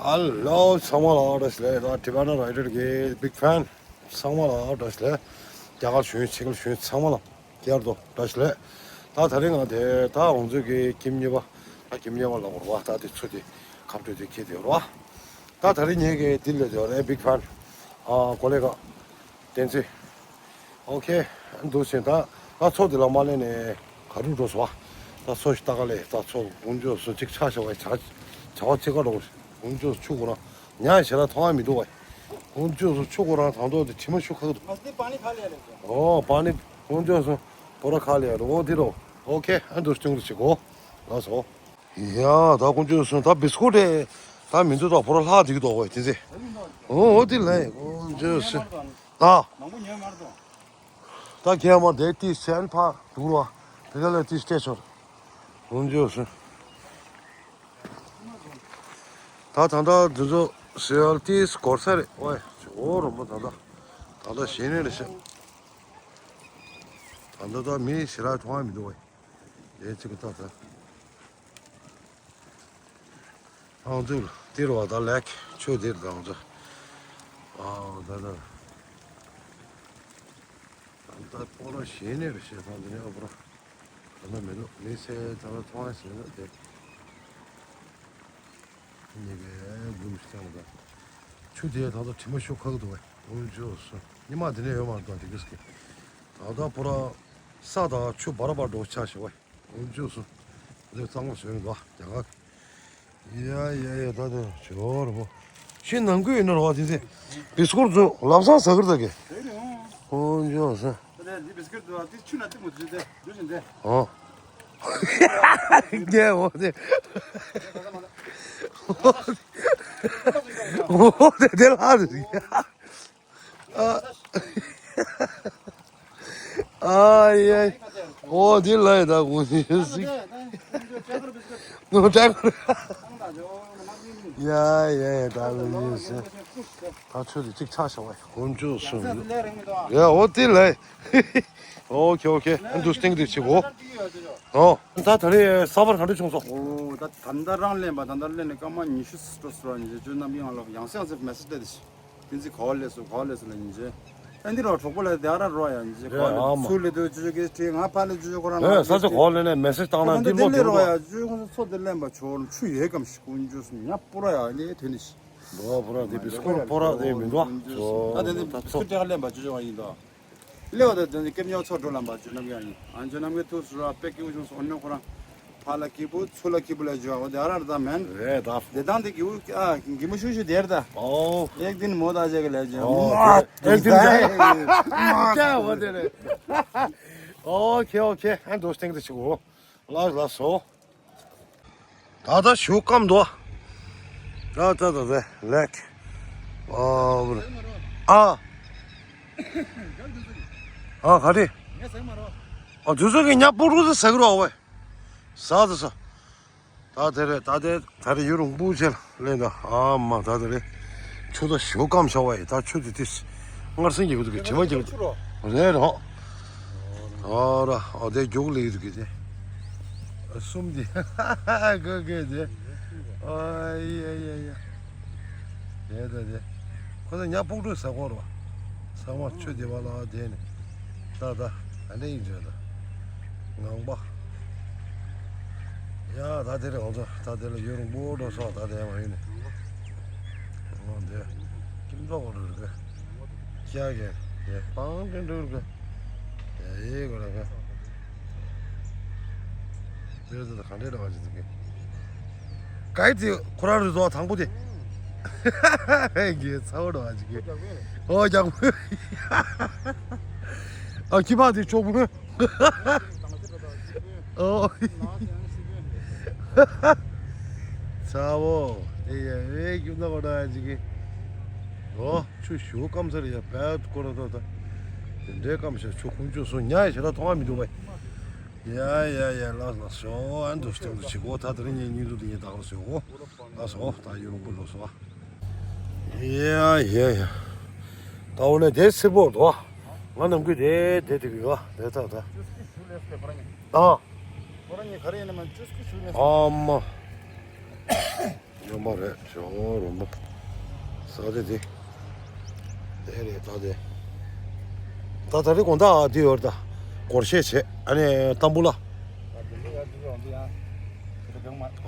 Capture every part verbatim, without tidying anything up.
ཧེ་ལོ། ཚང་མ་ལ་བཀྲ་ཤིས་བདེ་ལེགས། ད་ཊི་བི་ཨེན་རའི་ཌར་གྱི་བིག་ཕེན་ཚང་མ་ལ་བཀྲ་ཤིས་བདེ་ལེགས། རྒྱ་གར་གཞོན་ཕྱི་རྒྱལ་གཞོན་ཚང་མ་ལ་བསྐྱར་དུ་བཀྲ་ཤིས་བདེ་ལེགས། ད་དེ་རིང་ང་དེ་ད་ང་ཚོའི་གི་ཁྱིམ་གཉིས་པ། ད་ཁྱིམ་གཉིས་པ་ལ་བོར་བ། ད་དེ་ཚུ་དེ་ཁ་འཕྲོད་དེ་ཁྱེར་དེ་བོར་བ། ད་དེ་རིང་ངེད་ཀྱི་དེ་ལས་དེ་བོར་བའི་བིག་ཕེན། ཨ་ཀོ་ལེ་ག་བསྟན་འཛིན། ཨོ་ཁེ། འདུག་ཟིན། ད་ད་མཚོ་དེ་ལ་མ་སླེབས་ནས་ག་རུ་འགྲོ་སོང་བ། ད་མཚོ་ཞིག་ལྟ་ག་ལས། ད་མཚོ་དཀོན་མཆོག་གསུམ་ཅིག་ཆག་བྱ་བའི་བྱ་བྱ་བ་ཅིག་ག་འགྲོ། དཀོན་མཆོག་ཆུ་ཁོ་རང་ཉ་ཞེ་དྲག་མཐོང་ཡ་མི་འདུག་བ། དཀོན་མཆོག་གསུམ་ཆུ་ཁོ་རང་དང་ཐོག་དེ་དྲི་མ་ཤུགས་ཁག་འདུག་ཨོ་པ་ནི་དཀོན་མཆོག་གསུམ་པོ་ར་ཁ་ལས་རོ། འོ་དེ་རོ། ཨོ་ཁེ། ཨ་འདུག་སྟོན་གྱི་ཆེ་གོ། ལགས་སོ། ཡ་ད་དཀོན་མཆོག་གསུམ། ད་བིས་ཀུ་ཊི་ད་མི་འདུག་ད་པོ་ར་ལྷག་འདུག་དོ་བ་དེ་ཚེ། ཨོ་ཨོ་དེ་ལས་དཀོན་མཆོག་གསུམ། ད། མང་པོ་ཉོས་མ་རེད་དོ། ད་ཁྱེད་མ་དེ་ཏི་སེན་ཕ་དུར་བ་དེ་ག་ལ་ཏི་སྟེ་ཆོར། ལོང་ཇོ་སུ། ད་ད་ད་འདི་ཚོ་སེལ་ཏིས་གོར་ས་རེད། ཝེ། ཨོ་རོ་མོ་ད་ད་ད་ད་ཞེ་ནས་རེད་ཤག་ད་ད་ད་མི་ཞེ་དྲག་མཐོང་བ་མི་འདུག་ཝེ། དེ་ཅི་གི་ད་ད། ཨང་ཙུག་ཏིར་བ་ད་ལེགས་ཆོས་དེར་དང་ཙུ། ཨ་ད་ད། ད་ད་པོ་ར་ཞེ་ནས་རེད་ཤག་ད་འདི་ནས་ཨ་པོ་ར། ད་ད་མེད་ནོ་མི་ཚེ་ད་ད་མཐོང་བ་ཞེ་ན་དེ། ཉེ་གའི་འཛུམ་ཞིག་ཀྱང་ད། ཆུ་དེ་ད་ད་དྲི་མ་ཤོག་ཁག་འདུག་བས། འོན་ཅོ་སོ། ཉི་མ་དེ་ནས་ཡོད་མ་རེད་ད་དེ་གིས་ཀི། ད་ད་པོ་ར། ས་དང་ཆུ་བར་བར་འགྲོ་ཆ་ཞེ་བས། འོན་ཅོ་སོ། འདི་གཙང་མ་བཟོས་ནས་འདུག་བ་རྒྱ་གར། ཡ་ཡ་ཡ་ད་ད་ཇོ་ར་བོ། ཤི་ནང་ཁུལ་ཡིན་ན་ར་བ་དེ་ཚེ། བི་སྐོར་ཚོ་ལབ་སང་ཟ་གིར་ད་གི། འོན་ཅོ་སོ། ད་ལྟ་འདི་བི་སྐོར་འདུག་བ་དེ་ཆུ་ན་དེ་མོ་དུས་དེ་འདུག་བཞིན་དེ། ཨོ། རྒྱལ་བོ་དེ། འོ་དེ་དེ་ལ་རེད། ཨ་ཡེ། འོ་དེ་ལ་ཡི་ད་གོ་ནི་སི། ནོ་ཏྲ་གོ། ཡ་ཡེ་ད་གོ་ནི་སི། ད་ཆུ་དེ་གཅིག་ཆག་བྱ་བ་དཀོན་མཆོག་གསུམ། ཡ་འོ་དེ་ལ་ཡི། ཨོ་ཁེ་ཨོ་ཁེ། ཨ་འདུག་སྟེང་དུ་ཆི་གོ། ཨོ། ད་ད་རེས་ས་བར་ག་འདྲ་བྱུང་སོང་། ཨོ་ད་ད་ལྟ་རང་ལེན་པ་ད་ལྟ་ལེན་ནས་སྐར་མ་ཉི་ཤུ་འགྲོ་སོང་ར། ཉི་ཤུ་བཅུ་རྣམ་པའི་ངང་ལ་ཡང་སེ་ཡང་སེ་མེ་སེ་ཇི་སླེབས་དེ་ཤི། དེ་ཚིག་ག་བ་སླེབས་སོང་ག་བ་སླེབས་སོང་ལ་ཉི་ཤུ། ཨ་འདི་རོ་གྲོགས་པོ་ལ་དེ་ཨ་ར་རོ་ཡ་ཉི་ཤུ་ག་བ་སླེབས་སོང་། ཚུར་སླེབས་དུས་ཅུ་ཅུ་གི་ཁྲི་ང་ཕ་ལ་ཅུ་ཅུ་ཁོ་རང་ཨེ་ས་ཆ་ག་བ་སླེབས་ནས་མེ་སེ་ཇི་བཏང་ན་འདི་ལོ་དེ་རོ་ཡ་ཅུ་ཁོ་ཚོ་ཚོ་དེ་ལེན་པ་ཆོག་ཆུ་ཡོད་གམ་ཤི་ཀུན་ཅུ་སུ་ཉ་པོ་ར་ཡ་ལེ་ཐོན་ནི་ཤི། འགྲོ་བ་པོ་ར་དེ་བི་སྐོར་པོ་ར་དེ་མི་འགྲོ་བ་ཚོ་ད་དེ་ནི་ད་ཚོ་ཚུར་ཏེ་ལེན་པ་ཅུ་ཅུ་བ་ཡིན་ད། ལེའོ་ད་དེ་ནི་ཀེམ་ཉོ་ཚོ་འགྲོ་ལམ་པ་ཅུ་ནམ་ཡང་ཡིན། ཨ་ཅུ་ནམ་གི་ཐུག་སུ་ར་པེ་ཀི་འུ་ཆུང་སོ་ནོ་ཁོ་རང་ཕ་ལ་ཀི་བུ་ཚུ་ལ་ཀི་བུ་ལ་ཅུ་བ་དེ་ཨ་ར་ར་ད་མེན། རེད་ད། དེ་དང་དེ་ཀི་བུ་ཨ་གི་མུ་ཤུ་ཤུ་དེར་ད། ཨོ། ཨེག་དིན་མོ་ད་ཅེ་གི་ལེ་ཅེ། ཨོ་ཨེག་དིན་ད། ཨོ་ཁེ་ཨོ་ཁེ། ཨ་འདུག་སྟེང་དུ་ཆུ་གོ། ལགས་ལགས་སོ། ད་ལྟ་ཞོ་སྐམ་འདུག་ད་ད་ད་ད་ལེགས། ཨ། ཨ། ཨ་ག་རེ། ཨ་དུས་ཚོད་ཀྱི་ཉ་སྤུ་རུ་ཟ་གི་རོགས་བས། ཟ་ཟ་ཟ། ད་དེ་རེད་ད་དེ་ད་རེད་ཡུ་རུང་སྤུ་ཆེ་ལ་ལེན་ད། ཨ་མ་ད་དེ་རེད། ཆུ་ད་ཞོ་སྐམ་ཤོག་བས་ད་ཆུ་དེ་དེ། སྔར་སེང་གི་གུ་དུ་གི་དྲི་མ་གི་གུ་དུ་རེད་རོགས། ཨོ་ར་ཨོ་དེ་རྒྱུག་ལེ་ཡོད་གི་དེ། གསུམ་དེ་ག་གེ་དེ། ཨ་ཡ་ཡ་ཡ། དེ་དེ་དེ། ཁོ་ཚོ་ཉ་སྤུ་གྲུ་ཟ་གོ་རོ། ཚང་མ་ཆུ་དེ་བ་ལ་དེ་ནི། ད་ད་ཨ་འདྲེ་ཡིན་བརྗོད་ད། ངང་པ། ཡ་ད་དེ་རེད་ང་ཚོ་ད་དེ་ལ་ཡུ་རུང་སྤུ་གྲུ་སོགས་ད་དེ་མ་ཡིན་ནི། ཨོ་དེ། ཀིམ་ཙོག་གོ་རུ་རུ་གེ། ཀྱ་གེ། ཡེ་པང་ཀེན་རུ་རུ་གེ། ཡེ་ཡེ་གོ་ར་གེ། དེ་རུ་ད་ག་འདྲེ་ར་བ་ཅི་ཟིག་གེ། གའི་དེ་ཁོ་ར་རུ་ཟོ་དང་པོ་དེ། གེ་ཚ་བོ་ར་བ་ཅི་གེ། ཨོ་རྒྱག་པོ། ཨ་ཁྱི་པ་དེ་ཆོག་པོ། ཨོ། ཚ་བོ། དེ་ཡ་ཨེ་ཀྱུ་ན་གོ་ད་ཡ་ཅིག་གི། ཨོ། ཆུ་ཞོ་སྐམ་ས་རེད་ཡ་བད་ཀོ་ར་ཏོ་ད། དེ་འདྲའི་སྐམ་ཤ་ཆུ་ཁུང་ཆུ་སོ་ཉ་ཡ་ཞེ་དྲག་མཐོང་བ་མི་འདུག་བས། ཡ་ཡ་ཡ་ལགས་ལགས་སོ་ཨ་འདུག་སྟེང་དུ་ཞིག་གོ་ད་དེ་རིང་ངའི་སྙིང་སྡུག་དེ་ངས་ད་ག་རུ་ཟེར་གོ། ལགས་སོ་ད་ཡུ་རུང་པོ་ལོ་སོ། ཡ་ཡ་ཡ། ད་འོ་ནས་དེ་སིལ་བོ་འདུག་ང་ནམ་རྒྱུན་དེ་དེ་དེ་གི་ཡོད་དེ་ད་ད། ཨ། ཨ་མ། རོམ་པ་རེད། ཞོ་རོམ་པ། ས་དེ་དེ། དེ་རེད་ད་དེ། ད་ད་རེས་དགོང་དག་འདི་ཡོད་རེད་ད། སྒོར་གཞས་བྱས། ཨ་ནི་ཏམ་བུ་ལ།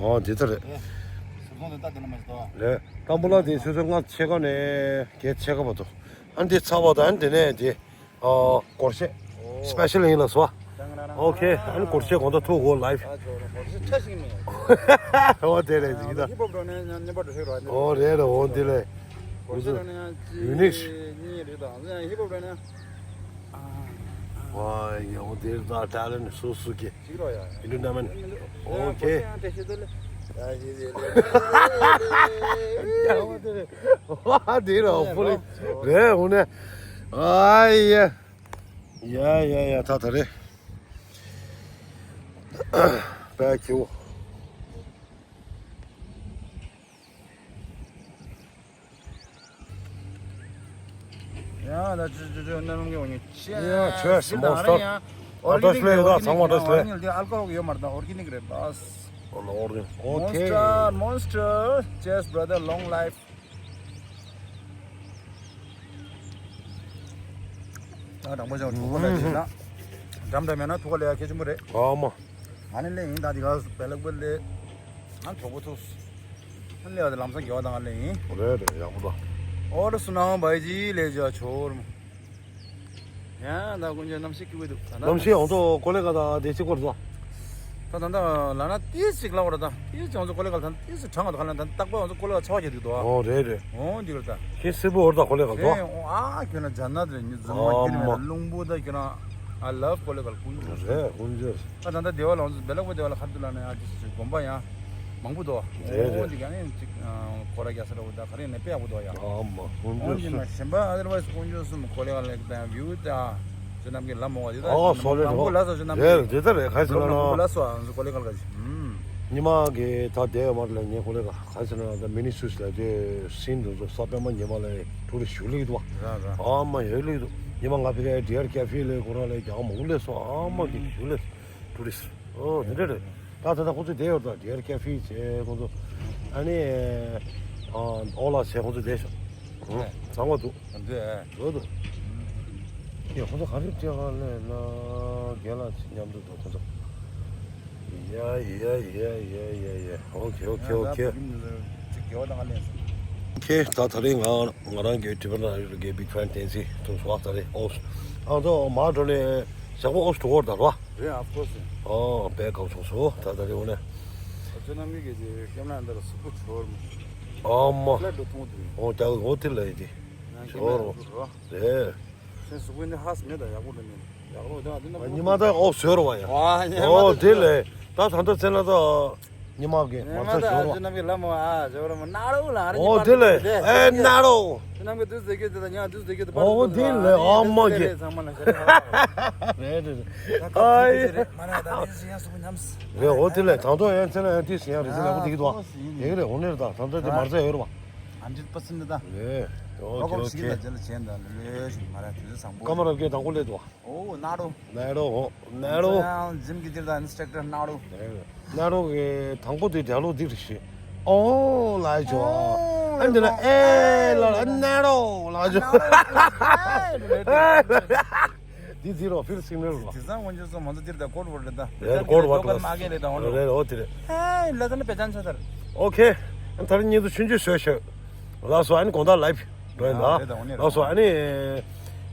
ཨོ་འདི་ལྟ་རེད། རེད། ཏམ་བུ་ལ་དེ་ཆུ་ཚོད་ལྔ་ཕྱེད་ཀ་ནས་བརྒྱད་ཕྱེད་ཀ་བར་དུ། ཨ་ནི་དེ་ཚར་བ་དང་ཨ་ནི་དེ་ནས་དེ། ཨོ། སྒོར་གཞས། སི་པེ་ཤལ་ཡིན་ལ་སོ། ཨོ་ཁེ། ཨ་ནི་སྒོར་གཞས་གོང་ད་ཐུག་གོ་ལའིབ། ཨོ་དེ་རེད་ཟིག་ད། ཨོ་རེད་རེད། ཨོ་དེ་ལས། ཡུ་ནིག་ཝ་ཡ་ཨོ་དེ་རེད་ད། ཊེ་ལེན་སོ་སོ་གི། ཨིན་ཌི་ནམ་མན། ཨོ་ཁེ། ཡ་ཨོ་དེ་རེད། ཨོ་དེ་རེད། ཨོ་ཕུ་ལི་རེད་འོ་ནས། ཨ་ཡ། ཡ་ཡ་ཡ། ད་ད་རེད། པའི་ཁྱེའུ། ཡ་ད་ཅི་ཅི་ཅི་ནམ་གི་འོ་ཉི་ཅི། ཡ་ཆོས་མོ་སྟོར། ཨ་ཏོ་སླེ་ད་ཚང་མ་ཏོ་སླེ། ཨོར་གེ་ནིག་རེད་པ། ཨོ་ཨོར་གེ་ནིག། ཨོ་ཁེ། Monster, monster, cheers brother, long life. ད་དང་པོ་ཅང་ཐུག་པ་ལ་ཅི་ན། འགྲམ་འགྲམ་ཡང་ན་ཐུག་པ་ལ་ཡ་ཁྱེད་ཆུང་པོ་རེད། ཨ་མ། ང་ནི་ལེ་ཡིན་ད་འདི་ག་བེ་ལག་པོ་ལེ། ང་གྲོགས་པོ་ཐུག་ང་ལེ་ཡ་དེ་ལམ་སང་རྒྱལ་བ་དང་ང་ལེ་ཡིན། རེད་རེད། ཡག་པོ་ད། ཨོ་ར་སུ་ནང་བའི་ཇི་ལེ་ཇ་ཆོར་མོ། ཡ་ད་ཀུན་ཇ་གནམ་གཤིས་སྐྱིད་པོ་འདུག་ད་ད། གནམ་གཤིས་ང་ཚོ་ཀོ་ལེ་ག་ད་དེ་གཅིག་པོ་རེད་ད། ད་ད་ད་ལ་ན་ཏིས་ཅིག་ལ་བ་ར་ད་ཏིས་ཅིག་ང་ཚོ་ཀོ་ལེ་ག་ད་ཏིས་ཅིག་གྲང་བ་ད་ག་ལ་ད་རྟག་པ་ང་ཚོ་ཀོ་ལེ་ག་ཆ་བ་རྒྱག་འདུག་ད། ཨོ་རེད་རེད། ཨོ་འདི་རེད་ད། ཁྱེད་སིལ་བུ་འོར་ད་ཀོ་ལེ་ག་ད། ཨེ་ཨོ་ཨ་ཁྱོད་ན་ཇ་ན་དེ་ཉི་ཟུ་མ་ཨ་ཁྱོད་ན་མ། རླུང་བུ་ད་ཁྱོད་ན། I love ཀོ་ལེ་ག་ཀུན་ཇ། རེད་ཀུན་ཇ། ད་ད་ད་དེ་བ་ལ་ང་ཚོ་བེ་ལག་པོ་དེ་བ་ལ་ཁ་ཐུ་ལ་ན་ཡ་ཏིས་ཅིག་དགོན་པ་ཡ། མང་པོ་འདུག་རེད་རེད། འོ་འདི་ག་ནས་ཅིག་ཁོ་ར་རྒྱ་ས་ར་བོ་ད་ག་རེ་ནས་དཔེ་ཡག་པོ་འདུག་ཡ། ཨ་མ་ཀུན་འོ་འདི་ཇ་མ་སུ། གཞན་པ་otherwise ཀུན་ཇ་གསུམ་ཀོ་ལེ་ག་ལེགས་དང་བིའུ་དང་ཇོ་ནམ་གི་ལ་མོ་བ་འདི་ད་ཨ་སོ་རེད་མང་པོ་རོ། ལ་སོ་ཇོ་ནམ་གི་རེད་འདི་ད་རེད་ག་ཟེར་ན་མང་པོ་ལ་སོ་ཨ་ཀོ་ལེ་ག་ལ་ག་ཇི། ཉི་མ་གི་ད་དེ་མར་ལ་ཉེ་ཀོ་ལེ་ག་ག་ཟེར་ན་ད་མི་ནི་སུས་ལ་དེ་སིན་དུ་ཚོ་ས་པད་མ་ཉི་མ་ལ་ཐུག་རེ་ཞུ་ལེགས་འདུག་ར་ར། ཨ་མ་ཡོད་ལེགས་འདུག་ཉི་མ་ང་ཕི་ག་ཌི་ཨར་ཀེ་ཧྥེ་ལ་ཁོ་ར་ལ་རྒྱག་མང་པོ་ལེ་སོ་ཨ་མ་གི་ཞུ་ལེ། ཊུ་རི་སི་ཊི། ཨོ་དེ་འདྲ་རེད། ད་ད་ད་ཁོ་ཚོ་དེ་ཡོད་ད་ཌི་ཨར་ཀེ་ཧྥེ་བྱས་ཁོ་ཚོ། ཨ་ནི་ཨ་ཨོ་ལ་བྱས་ཁོ་ཚོ་དེ་ཤོག་ཨོ་ཚང་མ་འདུག་འདི་ཨེ། འདུག་འདུག་ཡ་ཁོ་ཚོ་ག་རེ་བྱས་ག་ལས་ན་རྒན་ལགས་ཅིག་མཉམ་དུ་འདུག་ཁོ་ཚོ། ཡ་ཡ་ཡ་ཡ་ཡ་ཡ། ཨོ་ཁེ་ཨོ་ཁེ་ཨོ་ཁེ། ཅིག་རྒྱལ་བ་དང་ང་ལེན་སོང་། ཁེ་ད་ད་རེས་ང་ང་རང་གི་ཊི་བི་ན་ཡོད་གི་བིག་ཕེན་ཏེན་སི་ཐུང་སོ་ད་རེས་ཨོ། ཨ་ཚོ་མ་འགྲོ་ནས་ཞག་པོ་ཨོ་ཐུག་གོ་ད་རོ། རེད་of course། ཨོ་དཔེ་དགའ་བྱུང་སོང་ད་ད་རེས་འོ་ནས། ཨ་ཚོ་རྣམ་གཉིས་ཀྱི་དེ་སྐྱབས་ན་འདིར་སུ་པོ་ཆོར་མོ། ཨ་མ། ཕླེ་ཊི་ཐུང་དུ། ཨོ་ད་ཨོ་དེ་ལ་ཡི་དེ། ཆོར་རོ། རེད། ཁྱེད་གཟུགས་པོ་འདི་ཧ་སྨད་དང་ཡག་པོ་འདྲ་མེད། ཡག་པོ་འདྲ་འདི་ན་ཉི་མ་ད་ཨོ་ཟོས་རོ་བ་ཡ། ཨོ་དེ་ལས་ད་ད་ད་ཚེ་ན་ད་ཉི་མ་གི་མ་ཚ་ཟོས་རོ་བ། ནམ་གི་ལ་མོ་ཨ་ཟོས་རོ་མོ་ན་རོ་ལ་རེ་ཨོ་དེ་ལས་ཨེ་ན་རོ། ནམ་གི་དུས་ཟེར་གི་དེ་ད་ཉ་དུས་ཟེར་གི་དེ་པར་ཨོ་དེ་ལས་ཨ་མ་གི་ཚང་མ་ན་ཤ་རེ་ཧ་རེད་རེད། ཨའི་རེད་མ་ན་ད་རེ་ཟེར་ཡ་སུ་ཉམས། རེད་ཨོ་དེ་ལས་ད་ད་ཡ་ཚེ་ན་ཡ་དེ་ཟེར་ཡ་རེ་ཟེར་ལ་ཨོ་དེ་གི་དོ་ཨ་དེ་གི་རེད་ཨོ་ནེ་རེད་ད་ད་ད་དེ་མ་ཚ་ཡོད་རོ་བ། hundred percent ད། རེད། ཨོ་ཁེ་ཨོ་ཁེ། ལོ་ཞིག་ལ་ལོ་ཞིག་ད་ལོ་ཞིག་མ་ར་དུས་ཚོད་བཟང་པོ། ཀ་མ་ར་གེ་དང་པོ་ལས་དོ། ཨོ་ན་རོ། ན་རོ་ཧོ། ན་རོ། ཡང་ཇིམ་གི་དེར་ད་ཨིན་སི་ཊྲག་ཊར་ན་རོ། ན་རོ་གི་དང་པོ་དེ་ཌ་ཡ་ལོག་འདི་རེད་ཤི། ཨོ་ལ་ཇོ། ཨ་འདི་ལ་ཨེ་ལ་ལ་ན་རོ་ལ་ཇོ། འདི་འདི་རོ་ཕིར་སིག་ནལ་རོ། དེ་སང་ཝན་ཇོ་སོ་མང་ཚོ་དེར་ད་ཀོར་བོར་རེད་ད། རེད་ཀོར་བོར་ལ། མ་གེ་རེད་ད་ཨོ་ནོ། རེད་ཨོ་དེ་རེད། ཨེ་ལ་ད་ནི་པེ་ཅན་ཆ་དར། ཨོ་ཁེ། ད་རིང་ཉིན་དུ་ཆུང་ཆུང་བཟོས་ཤག་ལགས་སོ་ཨ་ནི་དགོང་དག་ལའིབ་འགྲོ་ཡིན་ད། རེད་ད་ཨོ་ནི་རེད། ལགས་སོ་ཨ་ནི་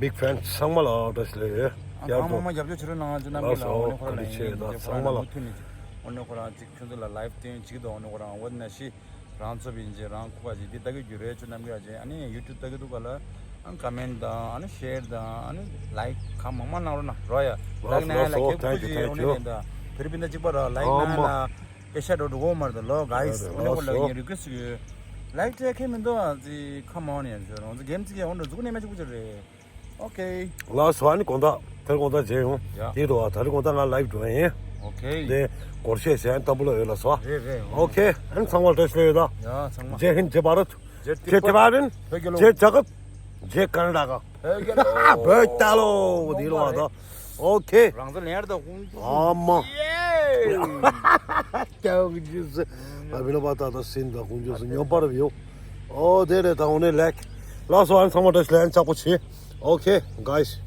བིག་ཕེན་ཚང་མ་ལ་བཀྲ་ཤིས་བདེ་ལེགས། ཨ་ཡར་ཚང་མ་དུ་མ་རྒྱབ་སྐྱོར་བྱེད་རོགས་གནང་ཅི་རྣམ་པ་ལགས་སོ་ལ་ཨོ་ནི་ཁོ་ར་ལ་ཁོ་ཡིན་ཡིན་ཅི་ཁོ་ར་ལ་མུ་མཐུད་ནས་ཅི་ཨོ་ནི་ཁོ་ར་ཅིག་ཁྱོད་ཚོ་ལ་ལའིབ་སྟོན་ཅིག་དང་ཨོ་ནི་ཁོ་ར་ཨོ་ན་ཤི་རང་ཚོ་བིན་ཅི་རང་ཁུ་ག་ཅི་འདི་ལྟ་གི་རྒྱུ་རེད་ཅི་རྣམ་པ་ཅི་ཨ་ནི་ཡུ་ཊུབ་ལྟ་གི་འདུག་ག་ལ་ཨ་ཀ་མེན་དང་ཨ་ནི་ཤེར་དང་ཨ་ནི་ལའིག་གང་མང་མང་གནང་རོགས་གནང་རོགས་ཡ། ལའིག་གནང་ཡ་ལ་ཁེབ་ཁུ་ཅི་ཨོ་ནི་ལེན་དང་ཕེ་རི་པིན་ད་ཅིག་པ་ར་ལའིག་གནང་ཡ་ལ། པེ་ཤ་འགྲོ་འགྲོ་གོ་མར་ད་ལོ་གའི་སི་ཨོ་ནི་ཁོ་ལ་ངས་རི་ཀུ་ཨེ་སི་ཊི་ཡོད། ལའིག་སྤྲད་མཁན་མི་འདུག་ཨ་ཙི་ཁ་མ་ཨོ་ནི་ཡར་ཞོར་ཨོ་ཙི་གེམ་ཙི་གེ་ཨོ་ནི་འཛུགས་ནས་མ་ཅིག་པུ་ཅི་རེད། ཨོ་ཁེ། ལགས་སོ་ཨ་ནི་དགོང་དག་དེར་དགོང་དག་མཇལ་ཡོང་། ཡ། དེ་དོ་ཨ་ད་རེས་དགོང་དག་ང་ལའིབ་འགྲོ་ཡིན། ཨོ་ཁེ། དེ་སྒོར་གཞས་ཟེར་ཨ་ནི་ཏམ་བུ་ལ་ཡོད་ལགས་སོ། རེད་རེད། ཨོ་ཁེ། ཨ་ནི་ཚང་མ་ལ་བཀྲ་ཤིས་བདེ་ལེགས་ཡོད་ད། ཡ་ཚང་མ། ཇེ་ཧིན་ཇེ་བྷ་རད། ཇེ་ཏི་ཇེ་ཏི་བ་རན། བོད་རྒྱལ་ལོ། ཇེ་རྒྱ་གར། ཇེ་ཀ་ན་ཌ་ཀ། བོད་རྒྱལ་ལོ། བོད་རྒྱལ་ལོ། དེ་ལོ་བ་ད། ཨོ་ཁེ། རང་ཚོ་ལེན་ཡར་ད་ཧུང་། ཨ་མ། ཡེ། སྐྱབས་ཀྱི་རྗེས་སུ། ཨ་བི་ལོ་པ་ད་ད་སིན་ད་ཀུན་ཇོ་སུ་ཉོ་པར་བིའོ། ཨོ་དེ་རེད། ད་འོ་ནས་ལེགས། ལགས་སོ། ཨ་ཚང་མ་བཀྲ་ཤིས་བདེ་ལེགས། ཅག་པོ་བྱེད། Okay guys.